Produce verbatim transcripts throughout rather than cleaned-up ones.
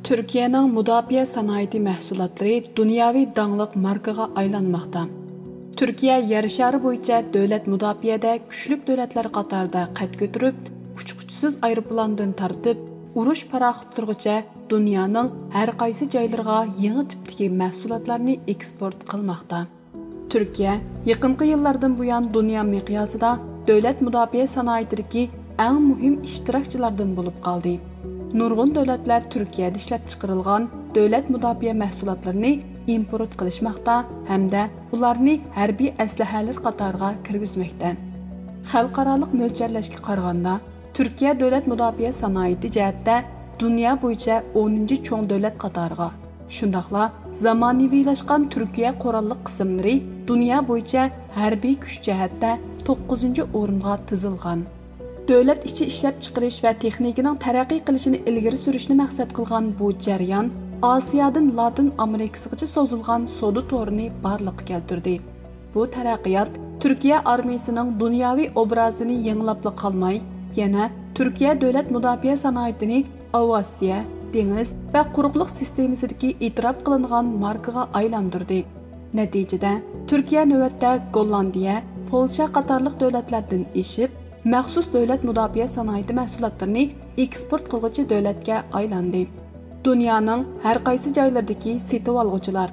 تۈركىيەنىڭ مۇداپىئە سانائىتى مەھسۇلاتلىرى دۇنياۋى داڭلىق ماركىغا ئايلانماقتا. تۈركىيە يەر شارى بويىچە دۆلەت مۇداپىئەدە كۈچلۈك دۆلەتلەر قاتارىدا قەد كۆتۈرۈپ، ئۇچقۇچىسىز ئايروپىلاندىن تارتىپ، ئۇرۇش پاراخوتلىرىغىچە دۇنيانىڭ ھەر قايسى جايلىرىغا يېڭى تىپتىكى مەھسۇلاتلارنى ئېكسپورت قىلماقتا. تۈركىيە يېقىنقى يىللاردىن بۇيان دۇنيا مىقياسىدا دۆلەت مۇداپىئە سانائىتىدىكى ئەڭ مۇھىم ئىشتىراكچىلاردىن بولۇپ قالدى. نۇرغۇن دۆلەتلەر تۈركىيەدە ئىشلەپچىقىرىلغان دۆلەت مۇداپىئە مەھسۇلاتلىرىنى ئىمپورت قىلىشماقتا ھەمدە ئۇلارنى ھەربىي ئەسلىھەلەر قاتارىغا كىرگۈزمەكتە. خەلقئارالىق مۆلچەرلەشكە قارىغاندا، تۈركىيە دۆلەت مۇداپىئە سانائىتى جەھەتتە دۇنيا بويىچە ئونىنچى چوڭ دۆلەت قاتارىغا، شۇنداقلا زامانىۋىلاشقان تۈركىيە قوراللىق قىسىملىرى دۇنيا بويىچە ھەربىي كۈچ جەھەتتە توققۇزىنچى ئورۇنغا تىزىلغان. دۆلەت ئىچى ئىشلەپچىقىرىش ۋە تېخنىكىنىڭ تەرەققىي قىلىشىنى ئىلگىرى سۈرۈشنى مەقسەت قىلغان بۇ جەريان ئاسىيادىن لاتىن ئامېرىكىسىغىچە سوزۇلغان سودا تورىنى بارلىققا كەلتۈردى. بۇ تەرەققىيات تۈركىيە ئارمىيىسىنىڭ دۇنياۋى ئوبرازىنى يېڭىلاپلا قالماي، يەنە تۈركىيە دۆلەت مۇداپىئە سانائىتىنى ئاۋىئاتسىيە، دېڭىز ۋە قۇرۇقلۇق سىستېمىسىدىكى ئېتىراپ قىلىنغان ماركىغا ئايلاندۇردى. نەتىجىدە، تۈركىيە نۆۋەتتە گوللاندىيە، پولشا قاتارلىق دۆلەتلەردىن ئېشىپ، مەخسۇس دۆلەت مۇداپىئە سانائىتى مەھسۇلاتلىرىنى ئېكسپورت قىلغۇچى دۆلەتكە ئايلاندى. دۇنيانىڭ ھەر قايسى جايلىرىدىكى سېتىۋالغۇچىلار،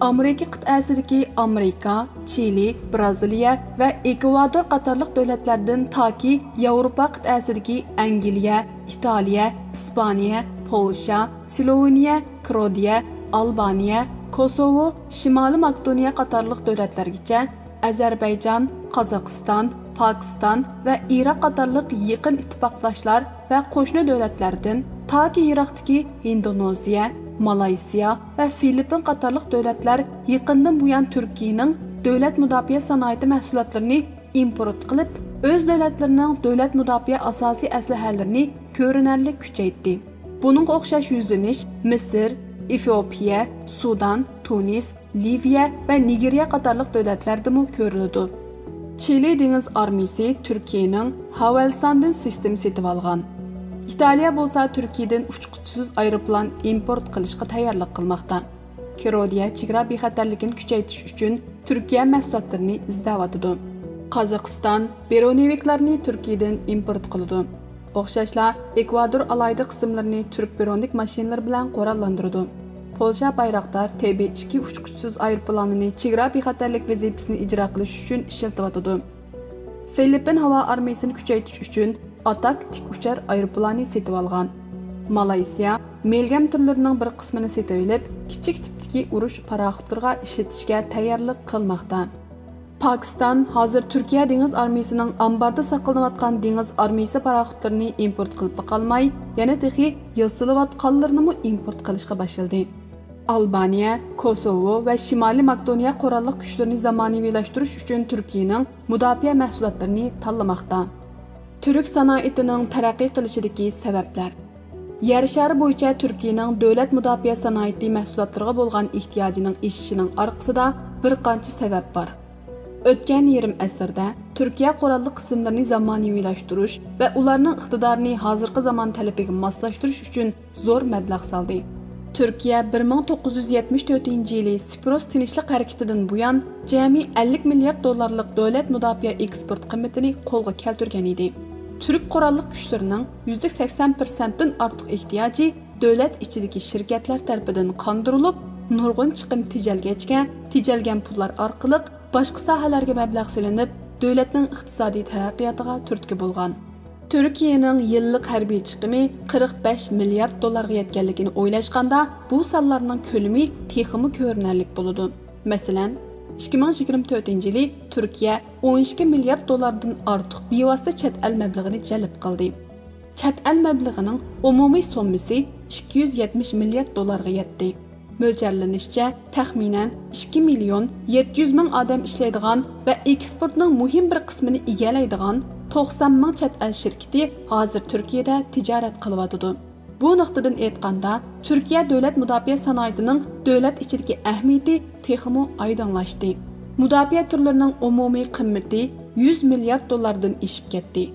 ئامېرىكا قىتئەسىدىكى ئامېرىكا، چىلى، بىرازىلىيە ۋە ئېكۋادور قاتارلىق دۆلەتلەردىن تاكى ياۋروپا قىتئەسىدىكى ئەنگلىيە، ئىتالىيە، ئىسپانىيە، پولشا، سلوۋېنىيە، كرودىيە، ئالبانىيە، كوسوۋو، شىمالىي ماكېدونىيە قاتارلىق دۆلەتلەرگىچە، ئەزەربەيجان، قازاقىستان، پاكىستان ۋە ئىراق قاتارلىق يېقىن ئىتتىپاقداشلار ۋە قوشنا دۆلەتلەردىن تاكى يىراقتىكى ھىندونېزىيە، مالايسىيا ۋە فىلىپپىن قاتارلىق دۆلەتلەر يېقىندىن بۇيان تۈركىيەنىڭ دۆلەت مۇداپىئە سانائىتى مەھسۇلاتلىرىنى ئىمپورت قىلىپ، ئۆز دۆلەتلىرىنىڭ دۆلەت مۇداپىئە ئاساسىي ئەسلىھەلىرىنى كۆرۈنەرلىك كۈچەيتتى. بۇنىڭغا ئوخشاش يۈزلىنىش مىسىر، ئېفىئوپىيە، سۇدان، تۇنىس، لىۋىيە ۋە نىگېرىيە قاتارلىق دۆلەتلەردىمۇ كۆرۈلىدۇ. چىلى دېڭىز ئارمىيىسى تۈركىيەنىڭ ھاۋەلساندىن سىستېما سېتىۋالغان. ئىتالىيە بولسا تۈركىيەدىن ئۇچقۇچىسىز ئايروپىلان ئىمپورت قىلىشقا تەييارلىق قىلماقتا. كرودىيە چېگرا بىخەتەرلىكىنى كۈچەيتىش ئۈچۈن تۈركىيە مەھسۇلاتلىرىنى ئىزدەۋاتىدۇ. قازاقىستان بىرونېۋىكلارنى تۈركىيەدىن ئىمپورت قىلىدۇ. ئوخشاشلا، ئېكۋادور ئالاھىدە قىسىملىرىنى تۈرك بىرونېك ماشىنىلىرى بىلەن قوراللاندۇرىدۇ. پولشا بايراقدار تېبى ئىككى ئۇچقۇچىسىز ئايروپىلانىنى چېگرا بىخەتەرلىك ۋەزىپىسىنى ئىجرا قىلىش ئۈچۈن ئىشلىتىۋاتىدۇ. فىلىپپىن ھاۋا ئارمىيىسىنى كۈچەيتىش ئۈچۈن ئاتاك تىك ئۇچار ئايروپىلانى سېتىۋالغان. مالايسىيا مېلگەم تۈرلىرىنىڭ بىر قىسمىنى سېتىۋېلىپ، كىچىك تىپتىكى ئۇرۇش پاراخوتلىرىغا ئىشلىتىشكە تەييارلىق قىلماقتا. پاكىستان ھازىر تۈركىيە دېڭىز ئارمىيىسىنىڭ ئامباردا ساقلىنىۋاتقان دېڭىز ئارمىيىسى پاراخوتلىرىنى ئىمپورت قىلىپلا قالماي، يەنە تېخى ياسىلىۋاتقانلىرىنىمۇ ئىمپورت قىلىشقا باشلىدى. ئالبانىيە، كوسوۋو ۋە شىمالىي ماكېدونىيە قوراللىق كۈچلىرىنى زامانىۋىلاشتۇرۇش ئۈچۈن تۈركىيەنىڭ مۇداپىئە مەھسۇلاتلىرىنى تاللىماقتا. تۈرك سانائىتىنىڭ تەرەققىي قىلىشىدىكى سەۋەبلەر. يەر شارى بويىچە تۈركىيەنىڭ دۆلەت مۇداپىئە سانائىتى مەھسۇلاتلىرىغا بولغان ئېھتىياجىنىڭ ئېشىشىنىڭ ئارقىسىدا بىر قانچە سەۋەب بار. ئۆتكەن يېرىم ئەسىردە تۈركىيە قوراللىق قىسىملىرىنى زامانىۋىلاشتۇرۇش ۋە ئۇلارنىڭ ئىقتىدارىنى ھازىرقى زامان تەلىپىگە ماسلاشتۇرۇش ئۈچۈن زور مەبلەغ سالدى. تۈركىيە بىر مىڭ توققۇز يۈز يەتمىش تۆتىنچى يىلى سىپروس تىنچلىق ھەرىكىتىدىن بۇيان جەمئىي ئەللىك مىليارد دوللارلىق دۆلەت مۇداپىئە ئېكسپورت قىممىتىنى قولغا كەلتۈرگەن ئىدى. تۈرك قوراللىق كۈچلىرىنىڭ يۈزلۈك سەكسەن پىرسەنتتىن ئارتۇق ئېھتىياجى دۆلەت ئىچىدىكى شىركەتلەر تەرىپىدىن قاندۇرۇلۇپ، نۇرغۇن چىقىم تېجەلگەچكە، تېجەلگەن پۇللار ئارقىلىق باشقا ساھەلەرگە مەبلەغ سېلىنىپ، دۆلەتنىڭ ئىقتىسادىي تەرەققىياتىغا تۈرتكە بولغان. تۈركىيەنىڭ يىللىق ھەربىي چىقىمى قىرىق بەش مىليارد دوللارغا يەتكەنلىكىنى ئويلاشقاندا، بۇ سانلارنىڭ كۆلىمى تېخىمۇ كۆرۈنەرلىك بولىدۇ. مەسىلەن، ئىككى مىڭ يىگىرمە تۆتىنچى يىلى تۈركىيە ئون ئىككى مىليارد دوللاردىن ئارتۇق بىۋاسىتە چەت ئەل مەبلىغىنى جەلپ قىلدى. چەت ئەل مەبلىغىنىڭ ئومۇمىي سوممىسى ئىككى يۈز يەتمىش مىليارد دوللارغا يەتتى. مۆلچەرلىنىشىچە، تەخمىنەن ئىككى مىليون يەتتە يۈز مىڭ ئادەم ئىشلەيدىغان ۋە ئېكسپورتنىڭ مۇھىم بىر قىسمىنى ئىگىلەيدىغان توقسان مىڭ چەت ئەل شىركىتى ھازىر تۈركىيەدە تىجارەت قىلىۋاتىدۇ. بۇ نۇقتىدىن ئېيتقاندا، تۈركىيە دۆلەت مۇداپىئە سانائىتىنىڭ دۆلەت ئىچىدىكى ئەھمىيىتى تېخىمۇ ئايدىڭلاشتى. مۇداپىئە تۈرلىرىنىڭ ئومۇمىي قىممىتى يۈز مىليارد دوللاردىن ئېشىپ كەتتى.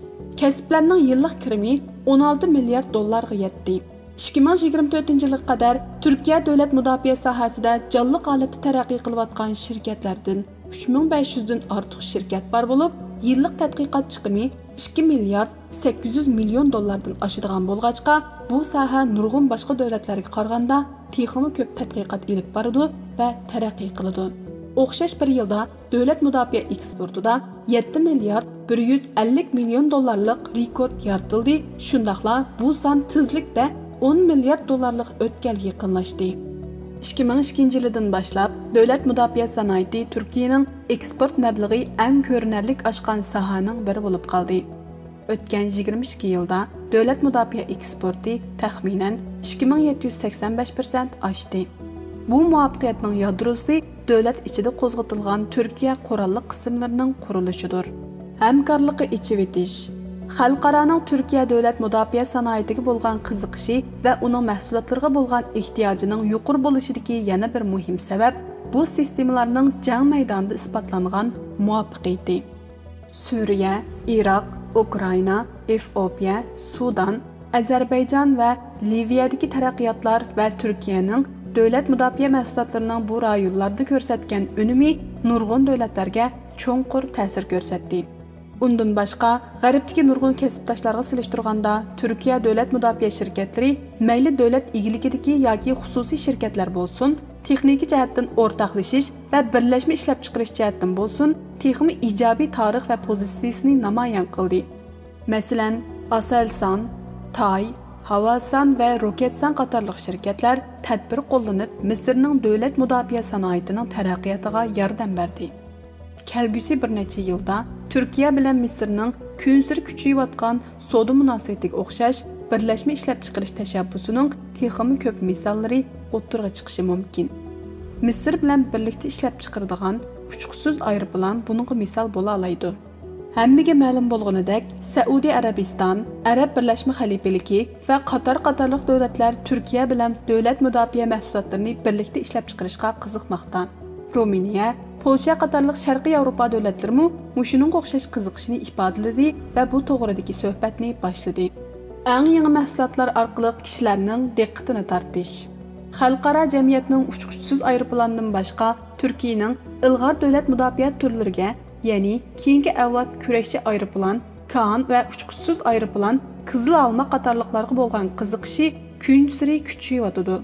كەسىپلەرنىڭ يىللىق كىرىمى ئون ئالتە مىليارد دوللارغا يەتتى. ئىككى مىڭ يىگىرمە تۆتىنچى يىلغا قەدەر تۈركىيە دۆلەت مۇداپىئە ساھەسىدە جانلىق ھالەتتە تەرەققىي قىلىۋاتقان شىركەتلەردىن ئۈچ مىڭ بەش يۈزدىن ئارتۇق شىركەت بار بولۇپ، يىللىق تەتقىقات چىقىمى ئىككى مىليارد سەككىز يۈز مىليون دوللاردىن ئاشىدىغان بولغاچقا، بۇ ساھە نۇرغۇن باشقا دۆلەتلەرگە قارىغاندا تېخىمۇ كۆپ تەتقىقات ئېلىپ بارىدۇ ۋە تەرەققىي قىلىدۇ. ئوخشاش بىر يىلدا دۆلەت مۇداپىئە ئېكسپورتىدا يەتتە مىليارد بىر يۈز ئەللىك مىليون دوللارلىق رېكورت يارىتىلدى، شۇنداقلا بۇ سان تېزلىكتە ئون مىليارد دوللارلىق ئۆتكەلگە يېقىنلاشتى. ئىككى مىڭ ئىككىنچى يىلىدىن باشلاپ، دۆلەت مۇداپىئە سانائىتى تۈركىيەنىڭ ئېكسپورت مەبلىغى ئەڭ كۆرۈنەرلىك ئاشقان ساھەنىڭ بىرى بولۇپ قالدى. ئۆتكەن يىگىرمە ئىككى يىلدا دۆلەت مۇداپىئە ئېكسپورتى تەخمىنەن ئىككى مىڭ يەتتە يۈز سەكسەن بەش پىرسەنت ئاشتى. بۇ مۇۋەپپەقىيەتنىڭ يادروسى دۆلەت ئىچىدە قوزغىتىلغان تۈركىيە قوراللىق قىسىملىرىنىڭ قۇرۇلۇشىدۇر. ھەمكارلىقى ئېچىۋېتىش. خەلقئارانىڭ تۈركىيە دۆلەت مۇداپىئە سانائىتىگە بولغان قىزىقىشى ۋە ئۇنىڭ مەھسۇلاتلىرىغا بولغان ئېھتىياجىنىڭ يۇقىرى بولۇشىدىكى يەنە بىر مۇھىم سەۋەب، بۇ سىستېمىلارنىڭ جەڭ مەيدانىدا ئىسپاتلانغان مۇۋەپپەقىيىتى. سۈرىيە، ئىراق، ئۇكرائىنا، ئېفىئوپىيە، سۇدان، ئەزەربەيجان ۋە لىۋىيەدىكى تەرەققىياتلار ۋە تۈركىيەنىڭ دۆلەت مۇداپىئە مەھسۇلاتلىرىنىڭ بۇ رايونلاردا كۆرسەتكەن ئۈنۈمى نۇرغۇن دۆلەتلەرگە چوڭقۇر تەسىر كۆرسەتتى. ئۇندىن باشقا، غەربتىكى نۇرغۇن كەسىپداشلارغا سېلىشتۇرغاندا، تۈركىيە دۆلەت مۇداپىئە شىركەتلىرى مەيلى دۆلەت ئىگىلىكىدىكى ياكى خۇسۇسىي شىركەتلەر بولسۇن، تېخنىكا جەھەتتىن ئورتاقلىشىش ۋە بىرلەشمە ئىشلەپچىقىرىش جەھەتتىن بولسۇن، تېخىمۇ ئىجابىي تارىخ ۋە پوزىتسىيىسىنى نامايان قىلدى. مەسىلەن، ئاسېلسان، تاي، ھاۋاسان ۋە روكېتسان قاتارلىق شىركەتلەر تەدبىر قوللىنىپ، مىسىرنىڭ دۆلەت مۇداپىئە سانائىتىنىڭ تەرەققىياتىغا ياردەم بەردى. كەلگۈسى بىر نەچچە يىلدا تۈركىيە بىلەن مىسىرنىڭ كۈنسېرى كۈچىيىۋاتقان سودا مۇناسىۋىتىگە ئوخشاش بىرلەشمە ئىشلەپچىقىرىش تەشەببۇسىنىڭ تېخىمۇ كۆپ مىساللىرى ئوتتۇرىغا چىقىشى مۇمكىن. مىسىر بىلەن بىرلىكتە ئىشلەپچىقىرىدىغان ئۇچقۇسىز ئايروپىلان بۇنىڭغا مىسال بولالايدۇ. ھەممىگە مەلۇم بولغىنىدەك، سەئۇدى ئەرەبىستان، ئەرەب بىرلەشمە خەلىپىلىكى ۋە قاتار قاتارلىق دۆلەتلەر تۈركىيە بىلەن دۆلەت مۇداپىئە مەھسۇلاتلىرىنى بىرلىكتە ئىشلەپچىقىرىشقا قىزىقماقتا. رومىنىيە، پولشا قاتارلىق شەرقىي ياۋروپا دۆلەتلىرىمۇ مۇشۇنىڭغا ئوخشاش قىزىقىشىنى ئىپادىلىدى ۋە بۇ توغرىدىكى سۆھبەتنى باشلىدى. ئەڭ يېڭى مەھسۇلاتلار ئارقىلىق كىشىلەرنىڭ دىققىتىنى تارتىش. خەلقئارا جەمئىيەتنىڭ ئۇچقۇچىسىز ئايروپىلاندىن باشقا تۈركىيەنىڭ ئىلغار دۆلەت مۇداپىئە تۈرلىرىگە، يەنى كېيىنكى ئەۋلاد كۈرەشچى ئايروپىلان، كان ۋە ئۇچقۇچىسىز ئايروپىلان، قىزىل ئالما قاتارلىقلارغا بولغان قىزىقىشى كۈنسېرى كۈچىيىۋاتىدۇ.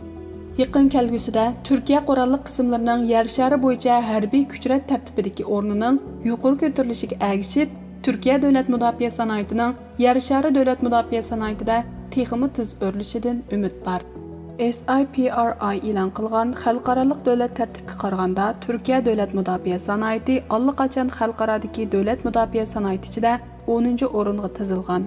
يېقىن كەلگۈسىدە تۈركىيە قوراللىق قىسىملىرىنىڭ يەر شارى بويىچە ھەربىي كۈچ رەت تەرتىپىدىكى ئورنىنىڭ يۇقىرى كۆتۈرۈلۈشىگە ئەگىشىپ، تۈركىيە دۆلەت مۇداپىئە سانائىتىنىڭ يەر شارى دۆلەت مۇداپىئە سانائىتىدە تېخىمۇ تېز ئۆرلىشىدىن ئۈمىد بار. S I P R I ئېلان قىلغان خەلقئارالىق دۆلەت تەرتىپكە قارىغاندا، تۈركىيە دۆلەت مۇداپىئە سانائىتى ئاللىقاچان خەلقئارادىكى دۆلەت مۇداپىئە سانائىتى ئىچىدە ئونىنچى ئورۇنغا تىزىلغان.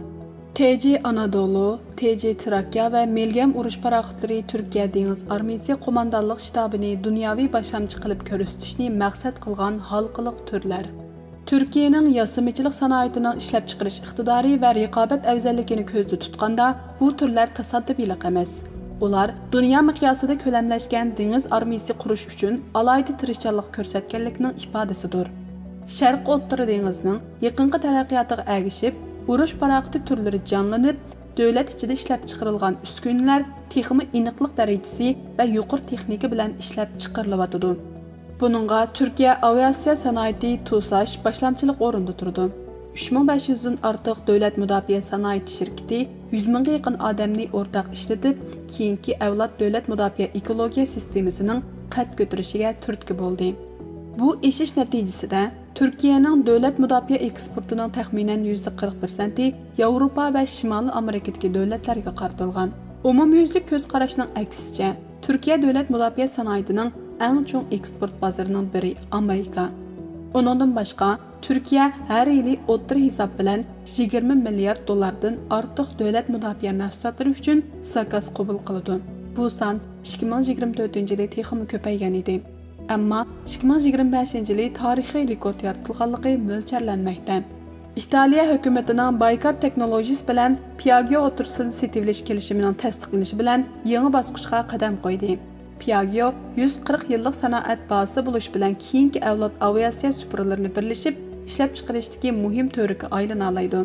تېجى ئانادولۇ، تېجى تراكيا ۋە مىلگەم ئۇرۇش پاراخوتلىرى تۈركىيە دېڭىز ئارمىيىسى قوماندانلىق شتابىنى دۇنياۋى باشلامچى قىلىپ كۆرسىتىشنى مەقسەت قىلغان ھالقىلىق تۈرلەر. تۈركىيەنىڭ ياسىمىچىلىق سانائىتىنىڭ ئىشلەپچىقىرىش ئىقتىدارى ۋە رىقابەت ئەۋزەللىكىنى كۆزدە تۇتقاندا، بۇ تۈرلەر تاسادىپىيلىق ئەمەس. ئۇلار دۇنيا مىقياسىدا كۆلەملەشكەن دېڭىز ئارمىيىسى قۇرۇش ئۈچۈن ئالاھىدە تىرىشچانلىق كۆرسەتكەنلىكىنىڭ ئىپادىسىدۇر. شەرقىي ئوتتۇرا دېڭىزنىڭ يېقىنقى تەرەققىياتىغا ئەگىشىپ، ئۇرۇش پاراخوتى تۈرلىرى جانلىنىپ، دۆلەت ئىچىدە ئىشلەپچىقىرىلغان ئۈسكۈنىلەر تېخىمۇ ئېنىقلىق دەرىجىسى ۋە يۇقىرى تېخنىكا بىلەن ئىشلەپچىقىرىلىۋاتىدۇ. بۇنىڭغا تۈركىيە ئاۋىئاتسىيە سانائىتى، تۇساش، باشلامچىلىق ئورنىدا تۇرىدۇ. ئۈچ مىڭ بەش يۈزدىن ئارتۇق دۆلەت مۇداپىئە سانائىتى شىركىتى، يۈز مىڭغا يېقىن ئادەمنى ئورتاق ئىشلىتىپ، كېيىنكى ئەۋلاد دۆلەت مۇداپىئە ئېكولوگىيە سىستېمىسىنىڭ قەد كۆتۈرۈشىگە تۈرتكە بولدى. بۇ ئېشىش نەتىجىسىدە، تۈركىيەنىڭ دۆلەت مۇداپىئە ئېكسپورتىنىڭ تەخمىنەن يۈزدە قىرىق پىرسەنتى ياۋروپا ۋە شىمالىي ئامېرىكىدىكى دۆلەتلەرگە قارىتىلغان. ئومۇميۈزلۈك كۆز قاراشنىڭ ئەكسىچە، تۈركىيە دۆلەت مۇداپىئە سانائىتىنىڭ ئەڭ چوڭ ئېكسپورت بازىرىنىڭ بىرى ئامېرىكا. ئۇنىڭدىن باشقا، تۈركىيە ھەر يىلى ئوتتۇرا ھېساب بىلەن يىگىرمە مىليارد دوللاردىن ئارتۇق دۆلەت مۇداپىئە مەھسۇلاتلىرى ئۈچۈن زاكاز قوبۇل قىلىدۇ. بۇ سان ئىككى مىڭ يىگىرمە تۆتىنچى يىلى تېخىمۇ كۆپەيگەن ئىدى. ئەمما ئىككى مىڭ يىگىرمە بەشىنچى يىلى تارىخىي رېكورت يارىتىلغانلىقى مۆلچەرلەنمەكتە. ئىتالىيە ھۆكۈمىتىنىڭ بايكار تېخنولوژىس بىلەن پىئاگيو ئوتتۇرىسىدا سېتىۋېلىش كېلىشىمىنىڭ تەستىقلىنىشى بىلەن يېڭى باسقۇچقا قەدەم قويدى. پىئاگيو يۈز قىرىق يىللىق سانائەت بازىسى بولۇش بىلەن كېيىنكى ئەۋلاد ئاۋىئاتسىيە سۇپۇرىلىرىنى بىرلىشىپ ئىشلەپچىقىرىشتىكى مۇھىم تۈۋرۈككە ئايلىنالايدۇ.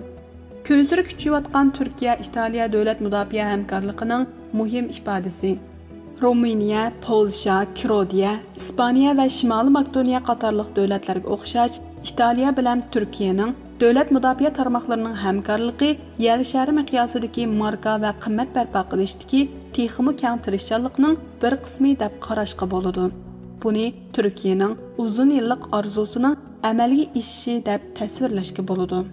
كۈنسېرى كۈچىيىۋاتقان تۈركىيە ئىتالىيە دۆلەت مۇداپىئە ھەمكارلىقىنىڭ مۇھىم ئىپادىسى. رومىنىيە، پولشا، كرودىيە، ئىسپانىيە ۋە شىمالىي ماكېدونىيە قاتارلىق دۆلەتلەرگە ئوخشاش، ئىتالىيە بىلەن تۈركىيەنىڭ دۆلەت مۇداپىئە تارماقلىرىنىڭ ھەمكارلىقى يەر شارى مىقياسىدىكى ماركا ۋە قىممەت بەرپا قىلىشتىكى تېخىمۇ كەڭ تىرىشچانلىقنىڭ بىر قىسمى دەپ قاراشقا بولىدۇ. بۇنى تۈركىيەنىڭ ئۇزۇن يىللىق ئارزۇسىنىڭ ئەمەلگە ئېشىشى دەپ تەسۋىرلەشكە بولىدۇ.